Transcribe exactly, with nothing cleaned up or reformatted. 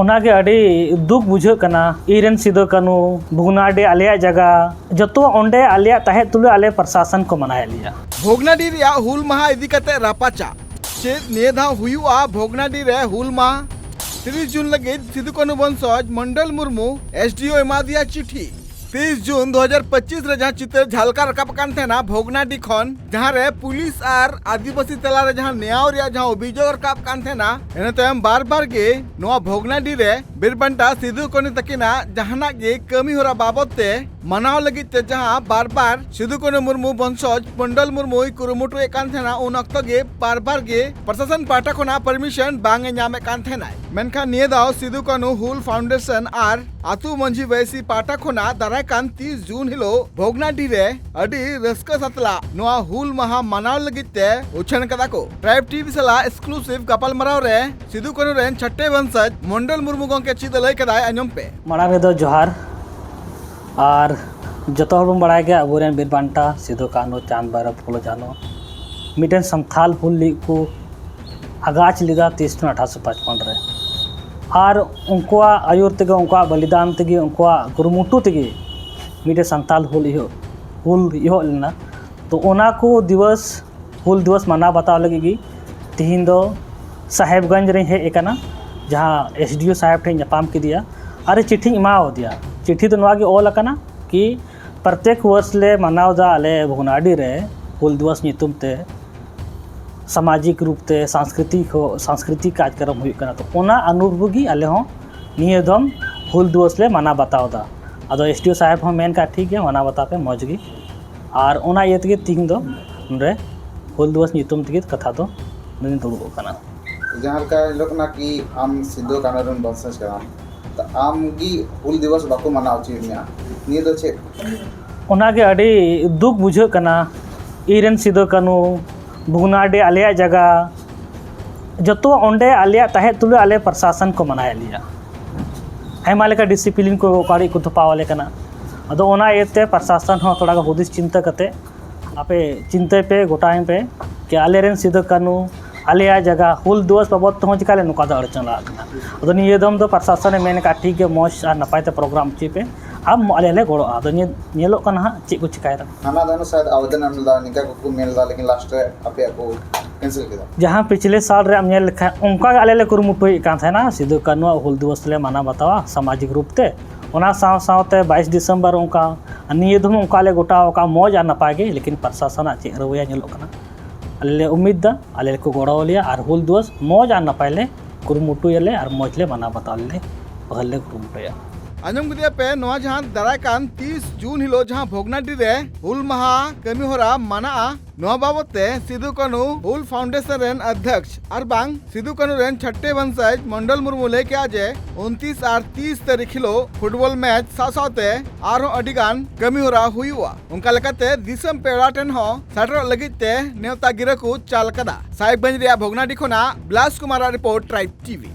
ᱚᱱᱟᱜᱮ ᱟᱹᱰᱤ ᱫᱩᱠ ᱵᱩᱡᱷᱟᱹᱜ ᱠᱟᱱᱟ᱾ ᱤᱧᱨᱮᱱ ᱥᱤᱫᱩ ᱠᱟᱹᱱᱦᱩ, ᱵᱷᱚᱜᱽᱱᱟᱰᱤ ᱟᱞᱮᱭᱟᱜ ᱡᱟᱭᱜᱟ, ᱡᱚᱛᱚᱣᱟᱜ ᱚᱸᱰᱮ ᱟᱞᱮᱭᱟᱜ ᱛᱟᱦᱮᱸ ᱛᱩᱞᱩᱡ ᱟᱞᱮ ᱯᱨᱚᱥᱟᱥᱚᱱ ᱠᱚ ᱢᱟᱱᱟᱭᱮᱫ ᱞᱮᱭᱟ᱾ ᱵᱷᱚᱜᱽᱱᱟᱰᱤ ᱨᱮᱭᱟᱜ ᱦᱩᱞ ᱢᱟᱦᱟ ᱤᱫᱤ ᱠᱟᱛᱮ ᱨᱟᱯᱟᱪᱟᱜ᱾ ᱪᱮᱫ ᱱᱤᱭᱟᱹ ᱫᱷᱟᱣ ᱦᱩᱭᱩᱜᱼᱟ ᱵᱷᱚᱜᱽᱱᱟᱰᱤ ᱨᱮ ᱦᱩᱞ ᱢᱟᱦᱟ? ᱛᱤᱨᱤᱥ ᱡᱩᱱ ᱞᱟᱹᱜᱤᱫ ᱥᱤᱫᱩ ᱠᱟᱹᱱᱦᱩ ᱵᱚᱝᱥᱚᱡᱽ ᱢᱚᱱᱰᱚᱞ ᱢᱩᱨᱢᱩ ᱮᱥᱰᱤᱳ ᱮᱢᱟᱫᱮᱭᱟ ᱪᱤᱴᱷᱤ᱾ ᱛᱤᱨᱤᱥ ᱡᱩᱱ ᱫᱩ ᱦᱟᱡᱟᱨ ᱯᱚᱸᱪᱤᱥ ᱨᱮ ᱡᱟᱦᱟᱸ ᱪᱤᱛᱟᱹᱨ ᱡᱷᱟᱞᱠᱟᱣ ᱨᱟᱠᱟᱵ ᱠᱟᱱ ᱛᱟᱦᱮᱱᱟ ᱵᱷᱚᱜᱽᱱᱟᱰᱤ ᱠᱷᱚᱱ, ᱡᱟᱦᱟᱸ ᱨᱮ ᱯᱩᱞᱤᱥ ᱟᱨ ᱟᱹᱫᱤᱵᱟᱹᱥᱤ ᱛᱟᱞᱟᱨᱮ ᱡᱟᱦᱟᱸ ᱱᱮᱭᱟᱣ ᱨᱮᱭᱟᱜ ᱡᱟᱦᱟᱸ ᱚᱵᱷᱤᱡᱳᱜᱽ ᱨᱟᱠᱟᱵ ᱠᱟᱱ ᱛᱟᱦᱮᱱᱟ, ᱤᱱᱟᱹ ᱛᱟᱭᱚᱢ ᱵᱟᱨ ᱵᱟᱨ ᱜᱮ ᱱᱚᱣᱟ ᱵᱷᱚᱜᱽᱱᱟᱰᱤ ᱨᱮ ᱵᱤᱨ ᱵᱟᱱᱴᱟ ᱥᱤᱫᱩ ᱠᱟᱹᱱᱦᱩ ᱛᱟᱹᱠᱤᱱᱟᱜ ᱡᱟᱦᱟᱱᱟᱜ ᱜᱮ ᱠᱟᱹᱢᱤ ᱦᱚᱨᱟ ᱵᱟᱵᱚᱫ ᱛᱮ ᱢᱟᱱᱟᱣ ᱞᱟᱹᱜᱤᱫ ᱛᱮ ᱡᱟᱦᱟᱸ ᱵᱟᱨ ᱵᱟᱨ ᱥᱤᱫᱩ ᱠᱟᱹᱱᱦᱩ ᱢᱩᱨᱢᱩ ᱵᱚᱝᱥᱚᱡᱽ ᱢᱚᱱᱰᱚᱞ ᱢᱩᱨᱢᱩᱭ ᱠᱩᱨᱩᱢᱩᱴᱩᱭᱮᱫ ᱠᱟᱱ ᱛᱟᱦᱮᱱᱟ, ᱩᱱ ᱚᱠᱛᱚ ᱜᱮ ᱵᱟᱨ ᱵᱟᱨ ᱜᱮ ᱯᱨᱚᱥᱟᱥᱚᱱ ᱯᱟᱦᱴᱟ ᱠᱷᱚᱱᱟᱜ ᱯᱟᱨᱢᱤᱥᱚᱱ ᱵᱟᱝ ᱮ ᱧᱟᱢᱮᱫ ᱠᱟᱱ ᱛᱟᱦᱮᱱᱟᱭ᱾ ᱢᱮᱱᱠᱷᱟᱱ ᱱᱤᱭᱟᱹ ᱫᱷᱟᱣ ᱥᱤᱫᱩ ᱠᱟᱹᱱᱦᱩ ᱦᱩᱞ ᱯᱷᱟᱣᱩᱱᱰᱮᱥᱚᱱ ᱟᱨ ᱟᱹᱛᱩ ᱢᱟᱹᱡᱷᱤ ᱵᱟᱹᱭᱥᱤ ᱯᱟᱦᱴᱟ ᱠᱷᱚᱱᱟᱜ ᱫᱟᱨᱟᱭ ᱠᱟᱱ ᱛᱤᱥ ᱡᱩᱱ ᱦᱤᱞᱳᱜ ᱵᱷᱚᱜᱽᱱᱟᱰᱤ ᱨᱮ ᱟᱹᱰᱤ ᱨᱟᱹᱥᱠᱟᱹ ᱥᱟᱛᱞᱟᱜ ᱱᱚᱣᱟ ᱦᱩᱞ ᱢᱟᱦᱟ ᱢᱟᱱᱟᱣ ᱞᱟᱹᱜᱤᱫ ᱛᱮ ᱩᱪᱷᱟᱹᱱ ᱠᱟᱫᱟ ᱠᱚ᱾ ᱴᱨᱟᱭᱤᱵᱽ ᱴᱤᱵᱷᱤ ᱥᱟᱞᱟᱜ ᱮᱠᱥᱠᱞᱩᱥᱤᱵᱷ ᱜᱟᱯᱟᱞᱢᱟᱨᱟᱣ ᱨᱮ ᱥᱤᱫᱩ ᱠᱟᱹᱱᱦᱩ ᱨᱮᱱ ᱪᱷᱟᱴᱴᱮ ᱵᱚᱝᱥᱚᱡᱽ ᱢᱚᱱᱰᱚᱞ ᱢᱩᱨᱢᱩ ᱜᱚᱢᱠᱮ ᱪᱮᱫ ᱮ ᱞᱟᱹᱭ ᱠᱟᱫᱟᱭ, ᱟᱸᱡᱚᱢ ᱯᱮ᱾ ᱢᱟᱲᱟᱝ ᱨᱮᱫᱚ ᱡᱚᱦᱟᱨ᱾ ᱟᱨ ᱡᱚᱛᱚ ᱦᱚᱲ ᱵᱚᱱ ᱵᱟᱲᱟᱭ ᱜᱮᱭᱟ, ᱟᱵᱚᱨᱮᱱ ᱵᱤᱨ ᱵᱟᱱᱴᱟ ᱥᱤᱫᱩ ᱠᱟᱹᱱᱦᱩ, ᱪᱟᱸᱫᱽ ᱵᱷᱟᱭᱨᱚ, ᱯᱷᱩᱞᱳ ᱡᱷᱟᱱᱳ ᱢᱤᱫᱴᱮᱱ ᱥᱟᱱᱛᱷᱟᱞ ᱦᱩᱞ ᱞᱟᱹᱜᱤᱫ ᱠᱚ ᱟᱜᱟᱪ ᱞᱮᱫᱟ ᱛᱤᱥ ᱡᱩᱱ ᱟᱴᱷᱟᱨᱚᱥᱚ ᱯᱟᱸᱪᱯᱚᱱ ᱨᱮ᱾ ᱟᱨ ᱩᱱᱠᱩᱣᱟᱜ ᱟᱹᱭᱩᱨ ᱛᱮᱜᱮ, ᱩᱱᱠᱩᱣᱟᱜ ᱵᱚᱞᱤᱫᱟᱱ ᱛᱮᱜᱮ, ᱩᱱᱠᱩᱣᱟᱜ ᱠᱩᱨᱩᱢᱩᱴᱩ ᱛᱮᱜᱮ ᱢᱤᱫᱴᱮᱱ ᱥᱟᱱᱛᱷᱟᱞ ᱦᱩᱞ ᱮᱦᱚᱵ, ᱦᱩᱞ ᱮᱦᱚᱵ ᱞᱮᱱᱟ᱾ ᱛᱚ, ᱚᱱᱟ ᱠᱚ ᱫᱤᱵᱚᱥ, ᱦᱩᱞ ᱫᱤᱵᱚᱥ ᱢᱟᱱᱟᱣ ᱵᱟᱛᱟᱣ ᱞᱟᱹᱜᱤᱫ ᱜᱮ ᱛᱤᱦᱤᱧ ᱫᱚ ᱥᱟᱦᱮᱵᱽᱜᱚᱸᱡᱽ ᱨᱤᱧ ᱦᱮᱡ ᱟᱠᱟᱱᱟ, ᱡᱟᱦᱟᱸ ᱮᱥᱰᱤᱳ ᱥᱟᱦᱮᱵᱽ ᱴᱷᱮᱱ ᱧᱟᱯᱟᱢ ᱠᱮᱫᱮᱭᱟ ᱟᱨ ᱪᱤᱴᱷᱤᱧ ᱮᱢᱟᱣᱟᱫᱮᱭᱟ᱾ ᱪᱤᱴᱷᱤ ᱫᱚ ᱱᱚᱣᱟ ᱜᱮ ᱚᱞ ᱟᱠᱟᱱᱟ ᱠᱤ ᱯᱨᱚᱛᱮᱠ ᱵᱚᱨᱥ ᱞᱮ ᱢᱟᱱᱟᱣ ᱮᱫᱟ ᱟᱞᱮ ᱵᱷᱚᱜᱽᱱᱟᱰᱤ ᱨᱮ ᱦᱩᱞ ᱫᱤᱵᱚᱥ ᱧᱩᱛᱩᱢ ᱛᱮ ᱥᱟᱢᱟᱡᱤᱠ ᱨᱩᱯ ᱛᱮ ᱥᱟᱝᱥᱠᱨᱤᱛᱤᱠ ᱦᱚ-, ᱥᱟᱝᱥᱠᱨᱤᱛᱤᱠ ᱠᱟᱨᱡᱚᱠᱨᱚᱢ ᱦᱩᱭᱩᱜ ᱠᱟᱱᱟ᱾ ᱛᱚ, ᱚᱱᱟ ᱚᱱᱩᱨᱩᱯ ᱜᱮ ᱟᱞᱮ ᱦᱚᱸ ᱱᱤᱭᱟᱹ ᱫᱚᱢ ᱦᱩᱞ ᱫᱤᱵᱚᱥ ᱞᱮ ᱢᱟᱱᱟᱣ ᱵᱟᱛᱟᱣ ᱮᱫᱟ᱾ ᱟᱫᱚ ᱮᱥᱰᱤᱳ ᱥᱟᱦᱮᱵᱽ ᱦᱚᱸ ᱢᱮᱱ ᱠᱟᱜ, "ᱴᱷᱤᱠ ᱜᱮᱭᱟ, ᱢᱟᱱᱟᱣ ᱵᱟᱛᱟᱣ ᱯᱮ, ᱢᱚᱡᱽ ᱜᱮ᱾" ᱟᱨ ᱚᱱᱟ ᱤᱭᱟᱹ ᱛᱮᱜᱮ ᱛᱤᱦᱤᱧ ᱫᱚ ᱱᱚᱰᱮ ᱦᱩᱞ ᱫᱤᱵᱚᱥ ᱧᱩᱛᱩᱢ ᱛᱮᱜᱮ ᱠᱟᱛᱷᱟ ᱫᱚ ᱱᱚᱰᱮᱧ ᱫᱩᱲᱩᱵ ᱟᱠᱟᱱᱟ᱾ ᱡᱟᱦᱟᱸ ᱞᱮᱠᱟ ᱧᱮᱞᱚᱜ ᱠᱟᱱᱟ ᱠᱤ ᱟᱢ ᱥᱤᱫᱩ ᱠᱟᱹᱱᱦᱩ ᱨᱮᱱ ᱵᱚᱝᱥᱚᱡᱽ ᱠᱟᱱᱟᱢ, ᱛᱚ ᱟᱢ ᱜᱮ ᱦᱩᱞ ᱫᱤᱵᱚᱥ ᱵᱟᱠᱚ ᱢᱟᱱᱟᱣ ᱦᱚᱪᱚᱭᱮᱫ ᱢᱮᱭᱟ, ᱱᱤᱭᱟᱹ ᱫᱚ ᱪᱮᱫ? ᱚᱱᱟᱜᱮ ᱟᱹᱰᱤ ᱫᱩᱠ ᱵᱩᱡᱷᱟᱹᱜ ᱠᱟᱱᱟ᱾ ᱤᱧᱨᱮᱱ ᱥᱤᱫᱩ ᱠᱟᱹᱱᱦᱩ, ᱵᱷᱚᱜᱽᱱᱟᱰᱤ ᱟᱞᱮᱭᱟᱜ ᱡᱟᱭᱜᱟ, ᱡᱚᱛᱚ ᱚᱸᱰᱮ ᱟᱞᱮᱭᱟᱜ ᱛᱟᱦᱮᱸ ᱛᱩᱞᱩᱡ ᱟᱞᱮ ᱯᱨᱚᱥᱟᱥᱚᱱ ᱠᱚ ᱢᱟᱱᱟᱭᱮᱫ ᱞᱮᱭᱟ᱾ ᱟᱭᱢᱟ ᱞᱮᱠᱟ ᱰᱤᱥᱤᱯᱞᱤᱱ ᱠᱚ ᱚᱠᱟ ᱨᱮ ᱠᱚ ᱛᱷᱚᱯᱟᱣ ᱟᱞᱮ ᱠᱟᱱᱟ᱾ ᱟᱫᱚ ᱚᱱᱟ ᱤᱭᱟᱹᱛᱮ ᱯᱨᱚᱥᱟᱥᱚᱱ ᱦᱚᱸ ᱛᱷᱚᱲᱟ ᱜᱟᱱ ᱦᱩᱫᱤᱥ ᱪᱤᱱᱛᱟᱹ ᱠᱟᱛᱮ, ᱟᱯᱮ ᱪᱤᱱᱛᱟᱹᱭ ᱯᱮ, ᱜᱚᱴᱟᱭ ᱯᱮ ᱠᱤ ᱟᱞᱮᱨᱮᱱ ᱥᱤᱫᱩ ᱠᱟᱹᱱᱦᱩ ᱟᱞᱮᱭᱟᱜ ᱡᱟᱭᱜᱟ ᱦᱩᱞ ᱫᱤᱵᱚᱥ ᱵᱟᱵᱚᱫ ᱛᱮᱦᱚᱸ ᱪᱮᱠᱟ ᱞᱮ ᱱᱚᱝᱠᱟ ᱫᱚ ᱟᱹᱲᱤᱥ ᱪᱟᱞᱟᱜ ᱠᱟᱱᱟ᱾ ᱟᱫᱚ ᱱᱤᱭᱟᱹ ᱫᱚᱢ ᱫᱚ ᱯᱨᱚᱥᱟᱥᱚᱱᱮ ᱢᱮᱱ ᱠᱟᱜᱼᱟ, ᱴᱷᱤᱠ ᱜᱮ, ᱢᱚᱡᱽ ᱟᱨ ᱱᱟᱯᱟᱭ ᱛᱮ ᱯᱨᱳᱜᱨᱟᱢ ᱦᱚᱪᱚᱭ ᱯᱮ, ᱟᱢ ᱟᱞᱮ ᱞᱮ ᱜᱚᱲᱚᱜᱼᱟ᱾ ᱟᱫᱚ ᱱᱤᱭᱟᱹ ᱧᱮᱞᱚᱜ ᱠᱟᱱᱟ ᱦᱟᱸᱜ ᱪᱮᱫ ᱠᱚ ᱪᱮᱠᱟᱭᱮᱫᱟ᱾ ᱦᱟᱱᱟ ᱫᱷᱟᱣ ᱥᱟᱭᱟᱫ ᱟᱵᱮᱫᱚᱱ ᱮᱢ ᱞᱮᱫᱟ, ᱱᱤᱝᱠᱟ ᱠᱚᱠᱚ ᱢᱮᱱ ᱞᱮᱫᱟ, ᱞᱮᱠᱤᱱ ᱞᱟᱥᱴ ᱨᱮ ᱟᱯᱮᱭᱟᱜ ᱠᱚ ᱠᱮᱱᱥᱮᱞ ᱠᱮᱫᱟ᱾ ᱡᱟᱦᱟᱸ ᱯᱤᱪᱷᱞᱮ ᱥᱟᱞ ᱨᱮ ᱟᱢ ᱧᱮᱞ ᱞᱮᱠᱷᱟᱱ ᱚᱱᱠᱟ ᱜᱮ ᱟᱞᱮ ᱞᱮ ᱠᱩᱨᱩᱢᱩᱴᱩᱭᱮᱫ ᱠᱟᱱ ᱛᱟᱦᱮᱱᱟ, ᱥᱤᱫᱩ ᱠᱟᱹᱱᱩᱣᱟᱜ ᱦᱩᱞ ᱫᱤᱵᱚᱥ ᱞᱮ ᱢᱟᱱᱟᱣ ᱵᱟᱛᱟᱣᱟ ᱥᱟᱢᱟᱡᱤᱠ ᱨᱩᱯ ᱛᱮ᱾ ᱚᱱᱟ ᱥᱟᱶ ᱥᱟᱶᱛᱮ ᱵᱟᱭᱤᱥ ᱰᱤᱥᱮᱢᱵᱚᱨ ᱚᱱᱠᱟ, ᱟᱨ ᱱᱤᱭᱟᱹ ᱫᱚᱢ ᱚᱱᱠᱟ ᱞᱮ ᱜᱚᱴᱟᱣ ᱟᱠᱟᱫᱼᱟ, ᱢᱚᱡᱽ ᱟᱨ ᱱᱟᱯᱟᱭ ᱜᱮ, ᱞᱮᱠᱤᱱ ᱯᱨᱚᱥᱟᱥᱚᱱᱟᱜ ᱪᱮᱫ ᱨᱟᱹᱣᱟᱹᱭᱟ ᱧᱮᱞᱚᱜ ᱠᱟᱱᱟ᱾ ᱟᱞᱮ ᱞᱮ ᱩᱢᱤᱫ ᱫᱟ, ᱟᱞᱮ ᱠᱚ ᱜᱚᱲᱚ ᱟᱞᱮᱭᱟ ᱟᱨ ᱦᱩᱞ ᱫᱤᱵᱚᱥ ᱢᱚᱡᱽ ᱟᱨ ᱱᱟᱯᱟᱭ ᱞᱮ ᱠᱩᱨᱩᱢᱩᱴᱩᱭᱟᱞᱮ ᱟᱨ ᱢᱚᱡᱽ ᱞᱮ ᱢᱟᱱᱟᱣ ᱵᱟᱛᱟᱣ ᱞᱮ ᱵᱷᱟᱹᱞ ᱞᱮ ᱠᱩᱨᱩᱢᱩᱴᱩᱭᱟ᱾ ᱟᱸᱡᱚᱢ ᱠᱮᱫᱮᱭᱟ ᱯᱮ, ᱱᱚᱣᱟ ᱡᱟᱦᱟᱸ ᱫᱟᱨᱟᱭ ᱠᱟᱱ ᱛᱤᱥ ᱡᱩᱱ ᱦᱤᱞᱳᱜ ᱡᱟᱦᱟᱸ ᱵᱷᱚᱜᱽᱱᱟᱰᱤ ᱨᱮ ᱦᱩᱞ ᱢᱟᱦᱟ ᱠᱟᱹᱢᱤ ᱦᱚᱨᱟ ᱢᱟᱱᱟᱜᱼᱟ, ᱱᱚᱣᱟ ᱵᱟᱵᱚᱛ ᱛᱮ ᱥᱤᱫᱩ ᱠᱟᱹᱱᱦᱩ ᱦᱩᱞ ᱯᱷᱟᱣᱩᱱᱰᱮᱥᱚᱱ ᱨᱮᱱ ᱚᱫᱷᱭᱚᱠᱥ ᱟᱨ ᱵᱟᱝ ᱥᱤᱫᱩ ᱠᱟᱹᱱᱦᱩ ᱨᱮᱱ ᱪᱷᱟᱴᱴᱮ ᱵᱚᱝᱥᱚᱡᱽ ᱢᱚᱱᱰᱚᱞ ᱢᱩᱨᱢᱩ ᱞᱟᱹᱭ ᱠᱮᱫᱼᱟ ᱡᱮ ᱩᱱᱛᱤᱥ ᱟᱨ ᱛᱤᱥ ᱛᱟᱹᱨᱤᱠᱷ ᱦᱤᱞᱳᱜ ᱯᱷᱩᱴᱵᱚᱞ ᱢᱮᱪ ᱥᱟᱶ ᱥᱟᱶᱛᱮ ᱟᱨᱦᱚᱸ ᱟᱹᱰᱤ ᱜᱟᱱ ᱠᱟᱹᱢᱤ ᱦᱚᱨᱟ ᱦᱩᱭᱩᱜᱼᱟ᱾ ᱚᱱᱠᱟ ᱞᱮᱠᱟᱛᱮ ᱫᱤᱥᱚᱢ ᱯᱮᱲᱟ ᱴᱷᱮᱱ ᱦᱚᱸ ᱥᱮᱴᱮᱨᱚᱜ ᱞᱟᱹᱜᱤᱫ ᱛᱮ ᱱᱮᱣᱛᱟ ᱜᱤᱨᱟᱹ ᱠᱚ ᱪᱟᱞ ᱟᱠᱟᱫᱟ᱾ ᱥᱟᱦᱮᱵᱽᱜᱚᱸᱡᱽ ᱨᱮᱭᱟᱜ ᱵᱷᱚᱜᱽᱱᱟᱰᱤ ᱠᱷᱚᱱᱟᱜ ᱵᱤᱞᱟᱥ ᱠᱩᱢᱟᱨᱟᱜ ᱨᱤᱯᱳᱨᱴ, ᱴᱨᱟᱭᱤᱵᱽ ᱴᱤᱵᱷᱤ᱾